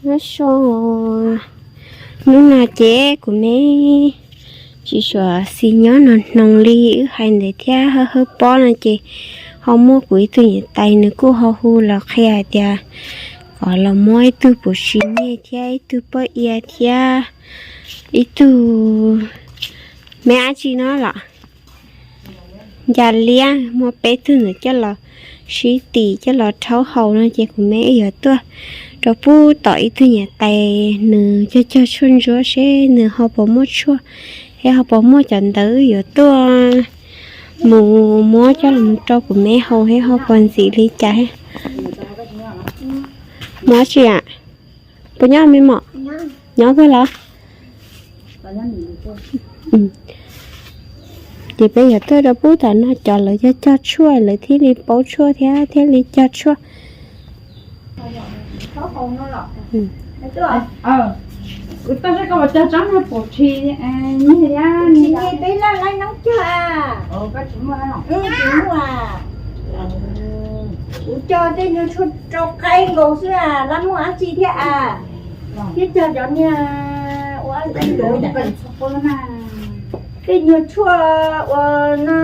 Nyob zoo, hnub no ces kuv me tsis suam xis nyob no hnoos li wb hais ntawd thiab, hawb hawb pob no ces ho muaj kuv ib tug niam tais nws kuj ho hu los qhia hais tias kom los muab ib tug puv tsis nyeg thiab ib tug pob ia thiab ib tug me ab tsi no los ncas liab, muaj peb tug ntawd coj los sib tim coj los rhaub haus no ces kuv me wb yuav tuaj rau pub tom ib tug niam tais nws cog cog tshuaj ntsuab seb nws ho puas muaj tshuaj, thiab ho puas muaj cov ntawd yuav tuaj mus muab coj los rau kuv me haus thiab ho puas ntxim li cas. Muab tsi am, puas nyob me mom? Nyob kawg los? Ces peb yuav tuaj rau pub tom no cov lawv cog cog tshuaj lawv thiaj li paub tshuaj thiab thiaj li cog tshuaj. Kuv tuaj saib koj puas cog tsob niag pum tshis nyeg thiab. Peb laj laib noob cog a. Tsis muaj. Kuv cog tej niag tshuaj rau qaib nkaus xwb a, laj muaj dab tsi thiab a. Thiab cog cov niag ua tej nyuag tshuaj ua no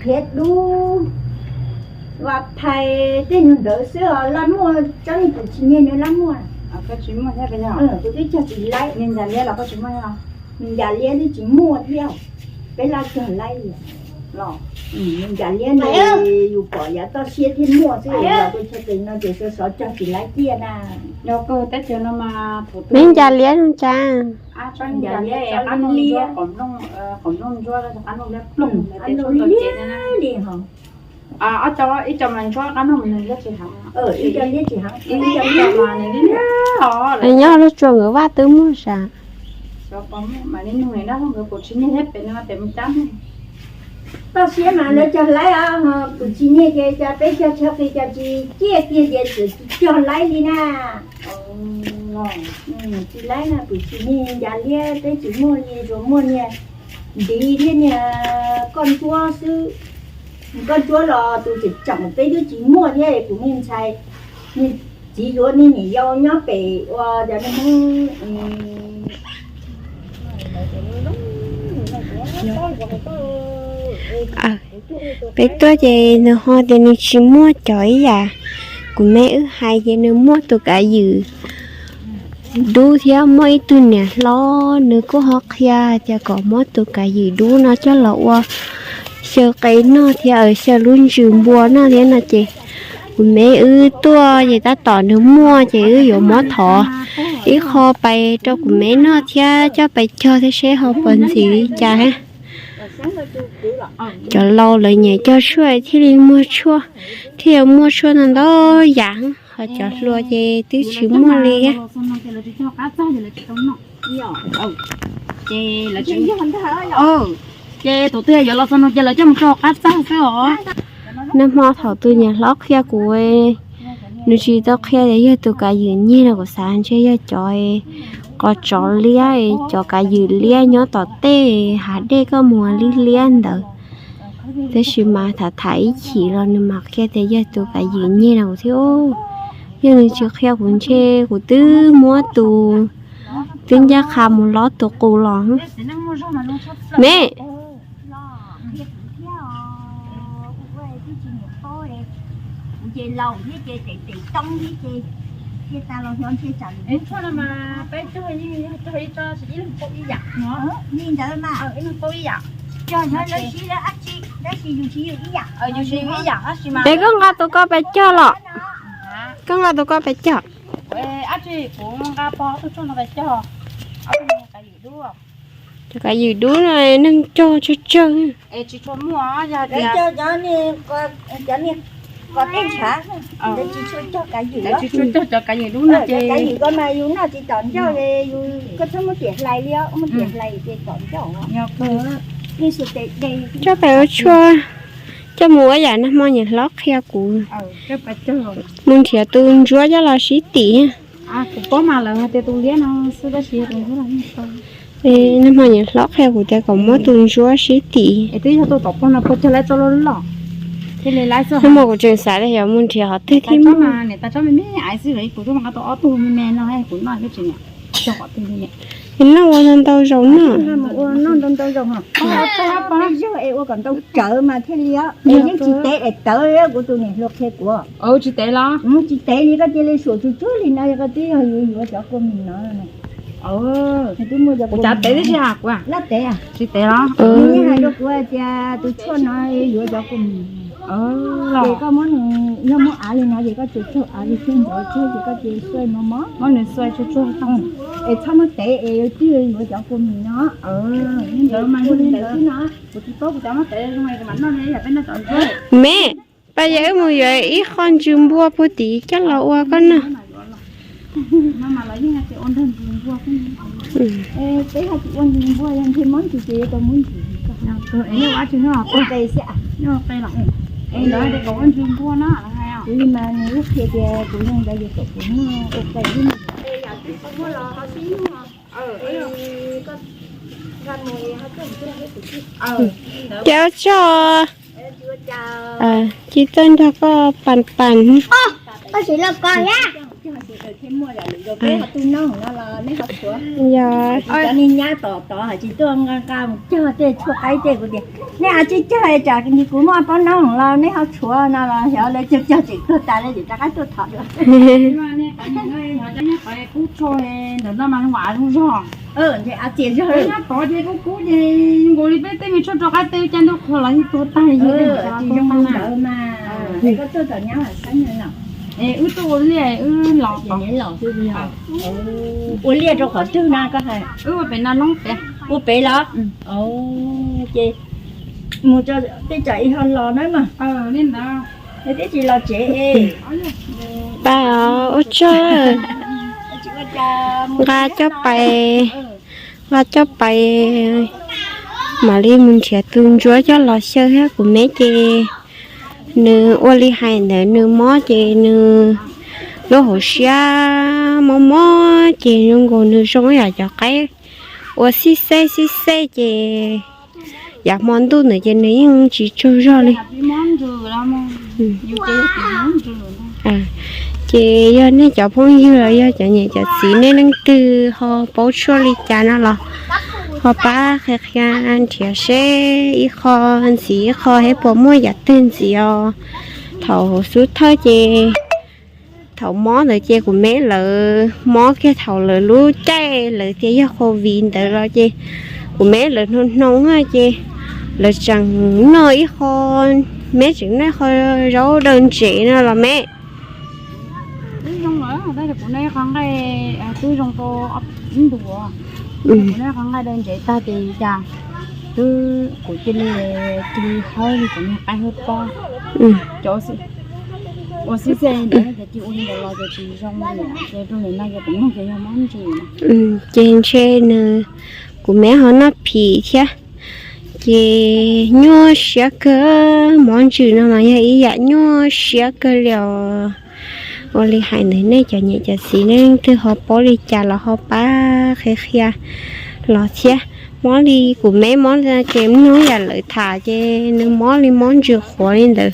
qhiav dub, ua phais tej nyuag ntawd xwb os, laj muaj tsob niag pum tshis nyeg nws laj muaj. Kuv twb cog tsis laib. Nws ncas liab twb tsis muaj thiab. Peb laj cog laib li. Nws ncas liab ne, yus pom yav toj siab thiaj muaj xwb, los peb chaw pem no ces sawv sov cog tsis laib tiag na. Neb ncas liab zoo cas? Ncas liab qab noj ntsuab, qab noj liab ploog, qab noj liab li ho. Ib co mas ntsuab qab noj nws liab tsis heev, ib co mas nws liab liab os. Nyob lub tsua nkawd vaj twb muaj sav. Mas li nug na, nkawd pum tshis nyeg thiab pem no pem mus cab ne. Toj siab mas lawv cog laib os, pum tshis nyeg ces cas peb cog chaw qis cas tsis ciaj kiag ces txawm tsis cog laib li na. Tsis laib na, pum tshis nyeg ncas liab peb tsis muaj li, tsuas muaj niag ntiv thiab niag koj ntsuab xwb. Koj ntsuab los tus tseem tseem peb twb tsis muaj thiab, kuv niag ntxhais, niag txiv yuav niag niam yau nyob pem ua cov niag Hmoob. Peb tuaj ces nws ho tias nws tsis muaj cov ib yam kuv me wb hais, ces nws muaj tus kav ywm dub thiab muaj ib tug niam hlob nws kuj ho qhia hais tias kom muab tus kav ywm dub no coj los ua xyaw qe noj thiab xyaw lub ntsws npua noj thiab no ces kuv me wb tuaj ces tab tom nws muaj ces wb yuav muab thov ib qho pais rau kuv me noj thiab coj pais cog thiab seb ho puas ntxim li cas. Cov laus lawv nyiam cog tshuaj thiaj li muaj tshuaj, thiaj yuav muaj tshuaj ntau ntau yam, ho cov hluas ces twb tsis muaj li. Ces tus twg yuav los txog no ces lawv coj mus rau qab txaj xwb os. Nag hmo thaum tus niam hlob qhia kuv, nws tsis tau qhia tias yog tus kav ywm nyeg no, kuv xav ntshe yog cov qos tsov liab, cov kav ywm liab nyob tom tej hav dej koj mus liab liab ntawd. Tab sis mas tham tham ib chim los nws mam qhia tias yog tus kav ywm nyeg no kuv thiab. Yog nws tsis qhia kuv ntshe kuv twb muab tus twb ncaj qha mus lob tus qus los. Me Es koj nqa tus koj pais cog los? Koj nqa tus koj pais cog. Cov kav ywm dub no neeg cog tsawg tsawg. Cov niag qos tej ntshav, tsis tshua cog kav ywm, cov kav ywm dub no ces koj mas yus noj tsis tom ncauj, koj txhob muab riam hlais li os, muab riam hlais ces tom ncauj. Coj pais ua tshuaj, coj mus ua yam nag hmo niam hlob qhia kuv, mus nrhiav tus ntsuab coj los sib tim. Nag hmo niam hlob qhia kuv tias kom muab tus ntsuab sib tim. Twb yog tus tom pog no pog cog laib tau loj loj. Hnub no kuv tseem xav tias yuav mus nrhiav qhov twg thiab. Noj ua ntau ntau zaus no. Ua ntau ntau zaus, peb zaug es ua kom ntau tsawv mas thiaj li, yeej tsis tev daim tawv, kuv tus niam hluas qhia kuv. Tsis tev li, koj cia li suam tsuag tsuag li no, koj twb yog yuav yuav cov kua mis no. Kuv cov tev tib si, kuv lab tev. Tsis tev los yeej hais rau kuv hais tias tus tshuaj no yuav cov kua mis. Ces koj muab nws, yog muab av li no ces koj tsuag tsuag av li tsuag ntxov tsuag ces koj cia li xuaj mos mos. Muab nws xuaj tsuag tsuag, es txhob muab tev es twb yuav cov kua mis no. Ntawd mas ntawd xwb no, kuv tsis paub kuv cov muab tev zoo li kuv mam noj li yog peb noj tau ntsuab. Me, pab yog wb mus yuav ib qho ntsws npua puag tim coj los ua koj noj. Peb ho tsis ua ntsws npua, yog ntshe mob ntsws ces yuav tau muab ntsws. Ua ntsws npua no, kuv li mas nws qhia tias kuv zoo ntawd ces kom kuv muab ua qe. Ces ua tsaug, cia txawj nrog koj pam pam. Yog, nej ho tsis cog tej tshuaj qaib tej, kuv tias nej ho tsis cog tsam kuv muaj pob noob los nej ho tshuav no los xyov lawv cog cog tseem tuag tas li ces rov qab tuaj thov dua. Ntawm no mas zoo zog. Nyob tod ces kub kub ces nkaus li peb tej me tshuaj rov qab tej caj ntuj qhuav los yeej tuag tag li. Wb tuaj ua liaj wb los tod. Ua liaj rau qhov twg na koj hais? Wb ua pem no loob pem. Ua pem los? Ces mus tej tsam ib ho los na mas. Li ntawd. Twb tsis los tsev. Pab ua tsaug. Nqa coj pais, nqa coj pais, mam li mus nrhiav tus ntsuab coj los xyaw thiab. Kuv me ces nws ua li hais ntawd, nws mob ces nws lub hauv siab mob mob ces zoo nkaus nws zoo yam cov qaib ua xib xej xib xej ces yav hmo ntuj ntawd ces nws yeej tsis tsaug zog li. Ces yog nej cov phooj ywg los yog cov niam cov txiv nej leej twg ho paub tshuaj li cas no los ho pab qhia qhia nrhiav seb ib qho ntxiv ib qho thiab puas muaj yam twg ntxiv os. Thaum xub thawj ces thaum mob ntawd ces kuv me lawv mob kiag thaum lawv lub caij lawv tias yog covid ntawd los ces kuv me lawv hnoos hnoos ces lawv tseem noj ib qho, me tseem noj qho zaub daw ntsev no los me. Twb zoo lawm, tab sis kuv noj ib qho nqaij, twb zoo rau ib ntus, kuv noj ib qho nqaij daw ntsev tag ces cas twb kuv cia li, cia li hawb li cov niag qaib hawb pob. Cov ua xib xej ntawd ces cia ua li ntawd los ces tsis zoo li, ces rau nim no ces kuv nug ces yog mob ntsws. Ces ntshe nws, kuv me ho noj phim thiab, ces nyuaj siab kawg. Mob ntsws no mas yog ib yam nyuaj siab kawg li os. Ua li hais ntawd nej cov niam cov txiv nej leej twg ho paub li cas los ho pab qhia qhia los thiab. Mob li kuv me mob ces mloog yam lawv tham ces nws mob li mob ntsws qhuav li ntawd.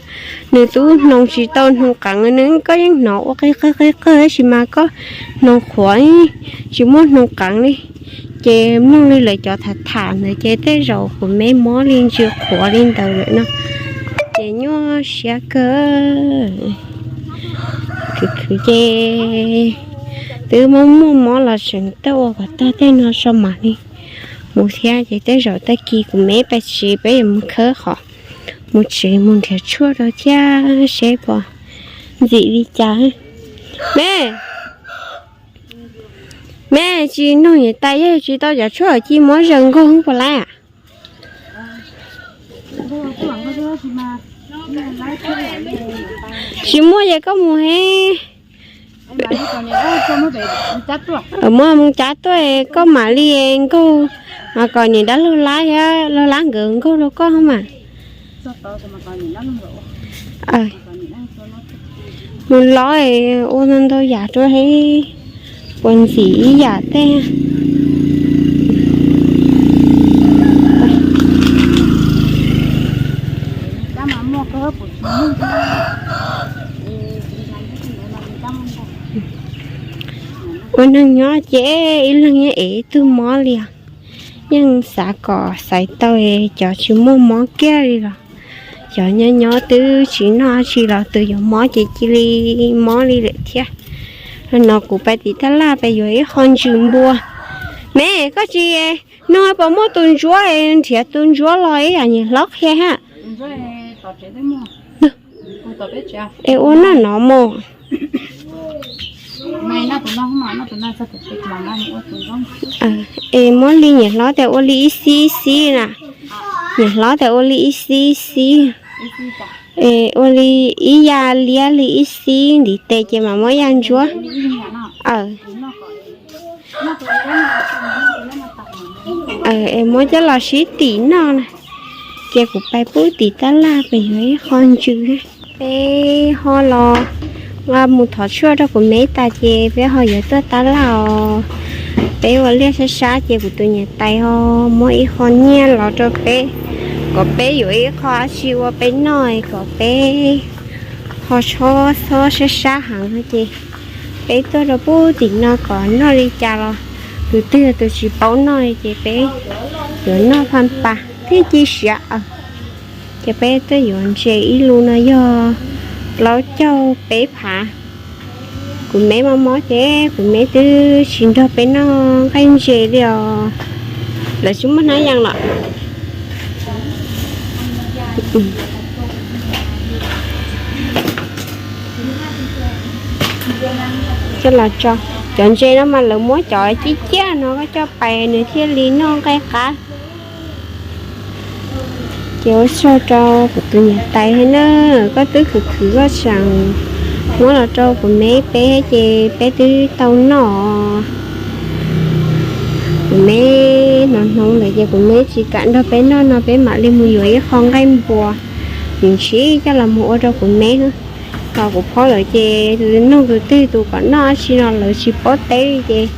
Nws twb hnoos tsis tau hnoos qeev, nws koj yeej hnov ua qig qig qig qig tab sis mas koj hnoos qhuav, tsis muaj hnoos qeev li. Ces mloog li lawv cov tham tham ntawd ces tej zaum kuv me mob li ntsws qhuav li ntawd lawm no. Ces nyuaj siab kawg. Khwv khwv ces twb muaj muaj mob los tseem tuaj ua kom tag tej no tso mam li mus thiab. Ces tej zaum tag kis kuv me pais tsev peb yuav mus khawb qhov, mus tsev mus nrhiav tshuaj rau thiab seb puas ntxim li cas. Me, me tsis noog niam tais yog tsis tau cov tshuaj ci muab zaws nkaug puas laib? Tsis muaj ces koj mus he. Muab mus cav tuaj koj mam li nkaug, mas kom niam dab laug lab thiab laug lab nkawd nkaug rau koj mas. Mus lov ua ntau ntau yam rau he, puas ntxim ib yam tej. Ua neeg nyob ces ib leeg yeej ev ib tug mob li os. Yeej xav kom xaiv tau cov tsis muaj mob kiag li los, cov nyob nyob twb tsis noj tsis los tus yuav mob ces cia li mob li lawm thiab. No kuv pais tim tab laj pais yuav ib qho ntsws npua. Me, koj tsis nug puas muaj tus ntsuab, nrhiav tus ntsuab los ib yam niam hlob qhia ha. Es ua noj no mos. Es muab li niam hlob tias ua li ib xib ib xib na. Niam hlob tias ua li ib xib ib xib. Es ua li ib yam liab li ib xib ntiv tes ces mam muab yam ntsuab. Es muab coj los sib tim noj na. Ces kuv pais pub tim tab laj pem yuav ib qho ntsws. Peb ho los nqa mus thov tshuaj rau kuv me tas ces peb ho yuav tuaj tab laj os. Peb ua liaj sab sab ces kuv tus niam tais ho muab ib qho nyiaj los rau peb, kom peb yuav ib qho dab tsi ua peb noj, kom peb ho txhob sab sab heev no ces peb tuaj rau pub tim no kom noj li cas los tus twg tus tsis paub noj li ces peb yuav noj pha pas thiab ci siav. Ces peb twb yuav ntses ib lus no yog plaub caug peb phav. Kuv me mob mob ces kuv me twb tsis nrog peb noj nqaij ntses li os. Lawv tsis muaj hnab yees los. Coj los tso. Cov ntses no mas lawv muab cov cib ciaj no koj coj pais nws thiaj li noj nqaij qab. Ces ua tsaug rau kuv tus niam tais thiab na, koj twb khwv khwv koj tseem muab los rau kuv me peb ces peb twb tau noj. Kuv me hnoos hnoos ntawd ces kuv me tsis kam nrog peb noj no peb mam li mus yuav ib qho nqaij npua, nws ntshiv coj los mus ua rau kuv me. Ho kuv phob lawm ces nug tus twg tus kom noj dab tsi no lawv tsis paub teb li ces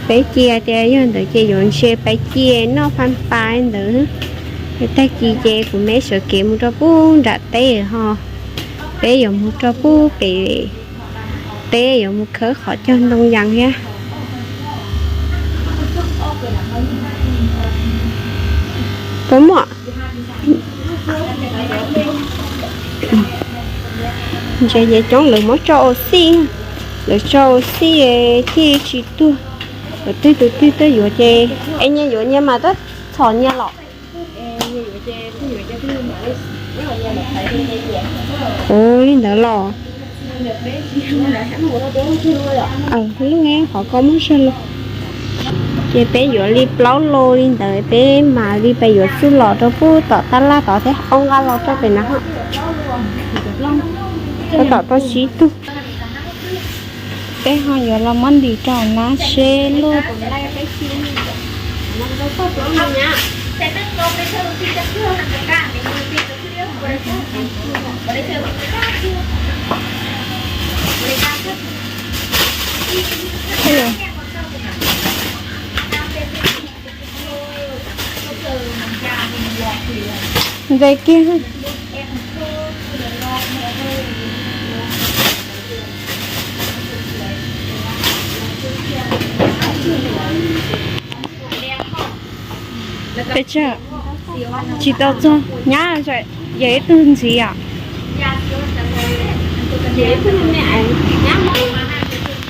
peb cia tias yog ntawd ces yuav ntses pais cia noj pha pas ntawd. Tag kis ces kuv me sawv kev mus rau pub nram teb ho, peb yuav mus rau pub pem teb yuav mus khawb qhov cog ntoo yas thiab. Puas muaj? Ntses ces coob lawv muab tso ua xij, lawv tso ua xij thiaj tsis tuag. Tus twg tus twg twb yuav ces es nyias yuav nyias mas twb txhom nyias los. Ua li ntawd los. Lub qhov ko muab zog los. Ces peb yuav li plaub lus li ntawd peb mam li pais yuav txuj los rau pub tom tab laj tod thiab, ob nqa los rau pem na ho. Tab tom tau sib tug. Peb ho yuav los muab ntim rau nab seb luj. Ntxais kiag. Pes tsawg? Tsis tau txog nyab, yog ib tug ntxiv os.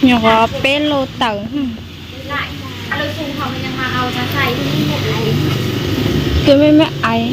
Nyuam qhuav peb lus tawm. Tus me me aiv.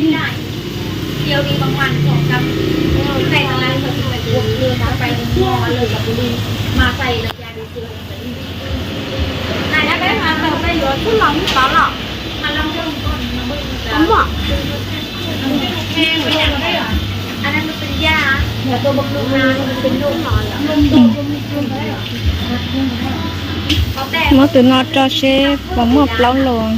Muab tus no tso seb puas muaj plaub lus.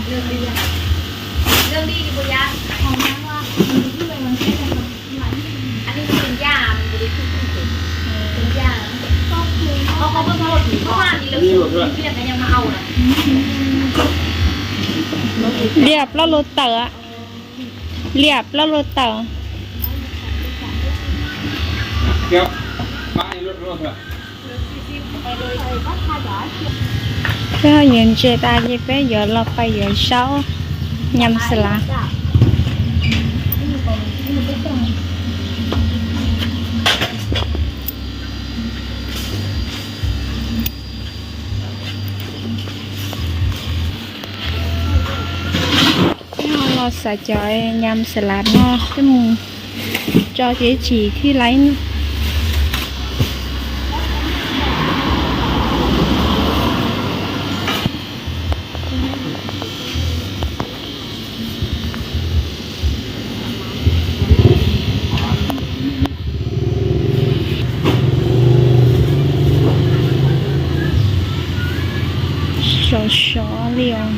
Liam plaub lus tawm. Liam plaub lus tawm. Peb ho yuav ntses tas ces peb yuav los pais yuav zaub nyam xas lav. Peb ho los xav cov nyam xas lav no coj mus tso ces tsis thij laib no. Sov sov li os.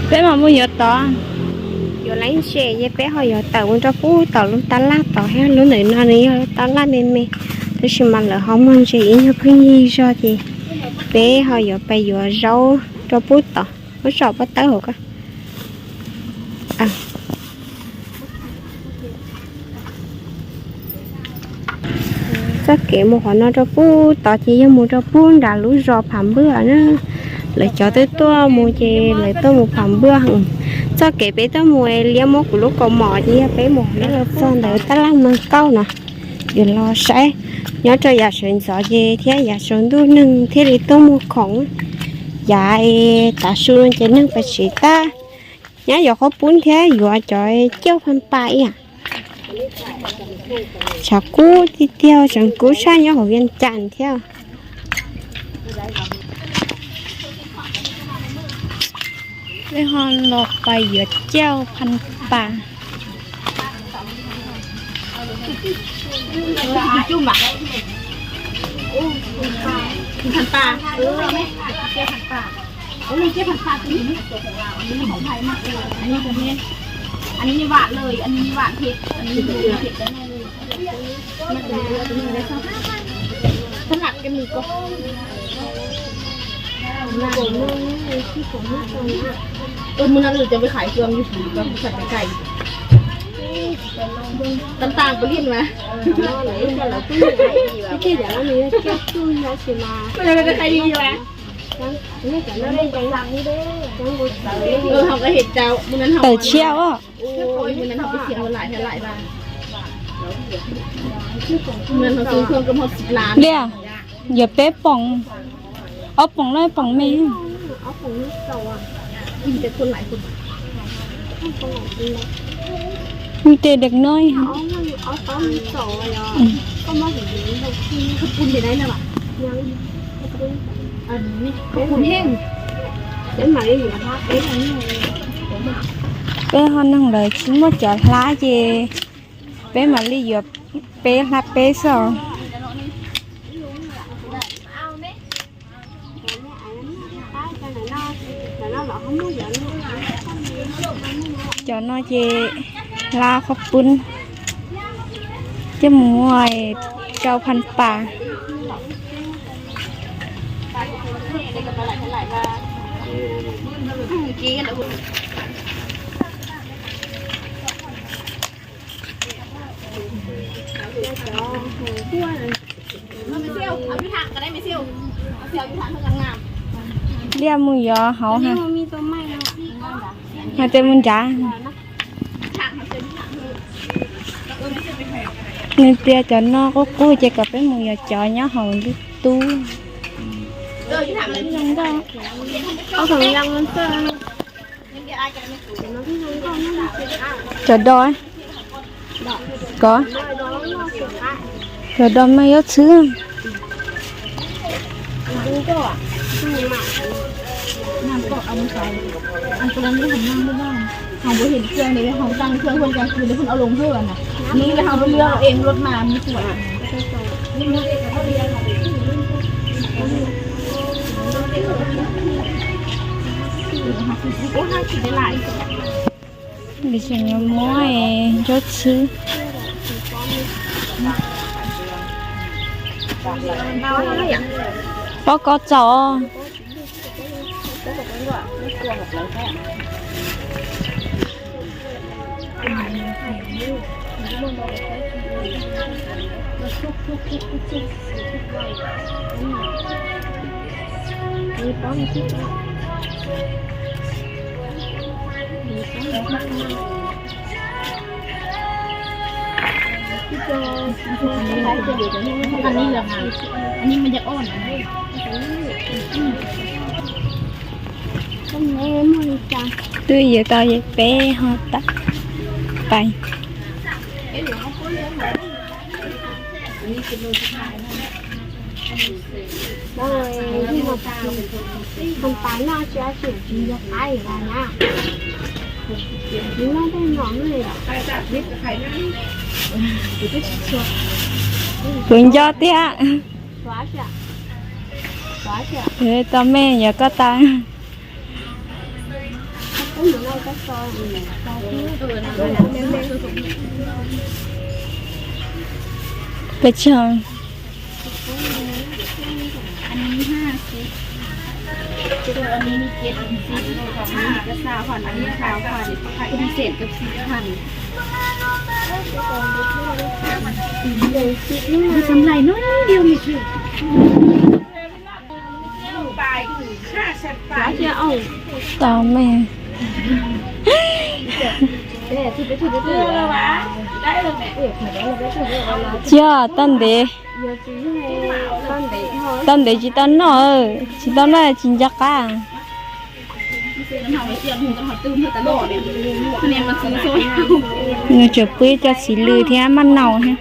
Peb mam mus yuav tod, yuav laib ntses ces peb ho yuav tawm mus rau pub tom lub tab laj tod thiab. Lub ntawm no nws yog tab laj me me, tab sis mas lawv ho muag ntses ib nyuag pheej yig zog ces peb ho yuav pais yuav zaub rau pub tod. Muab tsom pob tawb hauv ko. Txoj kev mus qhov no rau pub tod ces yog mus rau pub nram lub zos Pham Npwj na. Lawv cov twb tuaj mus ces lawv tuaj mus Pham Npwj. Txoj kev peb tuaj mus liab muab kuv lub kaus mom ces yog peb mus no los txog ntawd tab laj Meeg Kauj no. Yuav los saib nyob rau yav sawv ntxov ces thiab yav tsaus ntuj neeg thiaj li tuaj muag khoom. Yav tav su no ces neeg pes tsis tag. Nyab yuav qhob pub thiab yuav cov cauj Phaj Npas ib yam. Tshav kub tiag tiag, tseem kub tshaj nyob hauv Vias Cas thiab. Peb ho los pais yuav cauj Phaj Npas. Ann นี้ หวานเลย อันนี้ หวานเผ็ด อันนี้ เผ็ดแน่เลย สลัดก็มีก็ เออ มื้อนั้นหรือจะไปขายเครื่องอยู่phủก็ใส่ไปไก่ ต่างๆ ไปเล่นมา มันจะเป็นใครดีวะ เออ เขาก็เห็นเจ้า มื้อนั้นเขา Tawm tshiab os. โอ้ย มื้อนั้นเขาไปเสียเงินหลายเท่าไหร่บ้าง เงินเขาซื้อเครื่องก็หมดสิบล้าน Liaj, yuav peb poom, ob poom loj poom me. กินแต่คนหลายคน Mus ces deg no. เขาปุ้นไปได้นะวะ เขาปุ้นแห้ง Peb ho neeg lawv tsis muaj cov hlab ces peb mam li yuav peb hlab peb xwb os. Cov no ces hlab qhob pub coj mus rau Phaj Npas. Liaj mus yuav hauv ha. Hais tias mus nrad. Nws tias cov no qub qub ces kom peb mus yuav cov nyob hauv ntug tub. Cov do, kov, cov do mas yuav txhwb. Nws tseem yuav muab ncuab txhwb. Pab koj txaus. Twb yuav tau peb ho tawm pais. Kuv nco tiag. Tau me yog koj tau. Peb tsoo. Tau me. Tsis yog, tau ntev, tau ntev tsis tau noj, tsis tau noj tsis nco qab. Nws tseem pub cov txiv lws thiab maj nau thiab.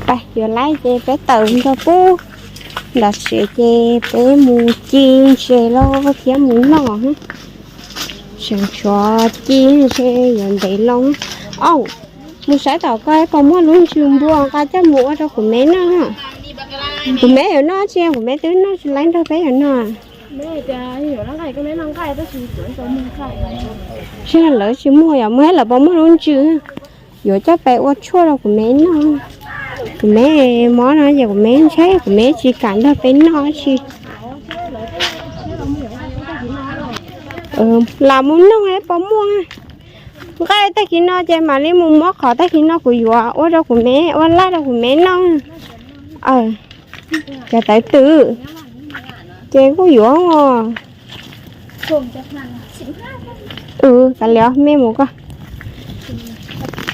Pais, yuav laib ces peb tawm nrog pub ntawm tsev ces peb mus ci ntses los thiab mus noj. Tseem tshuav ci ntses yuav ntev loo. Au, mus saib tom koj puas muaj lub ntsws npua nqa coj mus ua rau kuv me noj. Kuv me yuav noj tsi, kuv me twb noj tsis laib nrog peb yuav noj. Tsis, lawv tsis muag, yog muag lawv puas muaj lub ntsws yuav coj pais ua tshuaj rau kuv me noj. Kuv me mob no ces kuv me ntshai, kuv me tsis kam nrog peb noj tsi. Los mus noj puas muaj. Nqaij tag kis no ces mam li mus muab qhov tag kis no kuv yuav ua rau kuv me, ua laj rau kuv me noj. Cov tawv twm ces kuj yuav. Kav liam, me mus koj.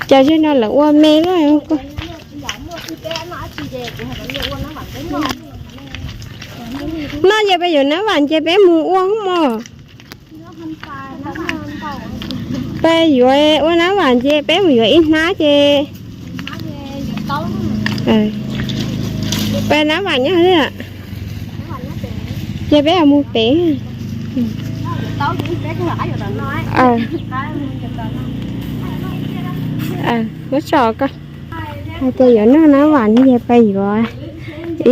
Cov zej no lawv ua me lawm. Noj ces peb yuav nab vam ces peb mus ua mog. Peb yuav ua nab vam ces peb mus yuav ib hnab ces. Peb nab vam nyob, ces peb mus pem. Muab tso koj. Hais tias yuav noj nab vam no ces peb yuav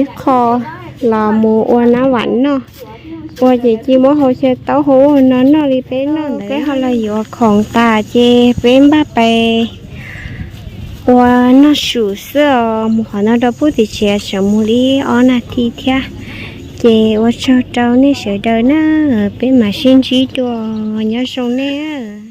ib qho los mus ua nab vam noj. Ua ces cia muab hau xyaw taub hau ua no noj li peb noj ntawd. Peb ho los yuav khoom tas ces peb npaj pais ua noj su xwb os. Mus qhov no rau pub tim tsev tseem mus li ob nas this thiab. Ces ua tsaug rau nej sawv daws na, peb mam sib ntsib dua, nyob zoo nej.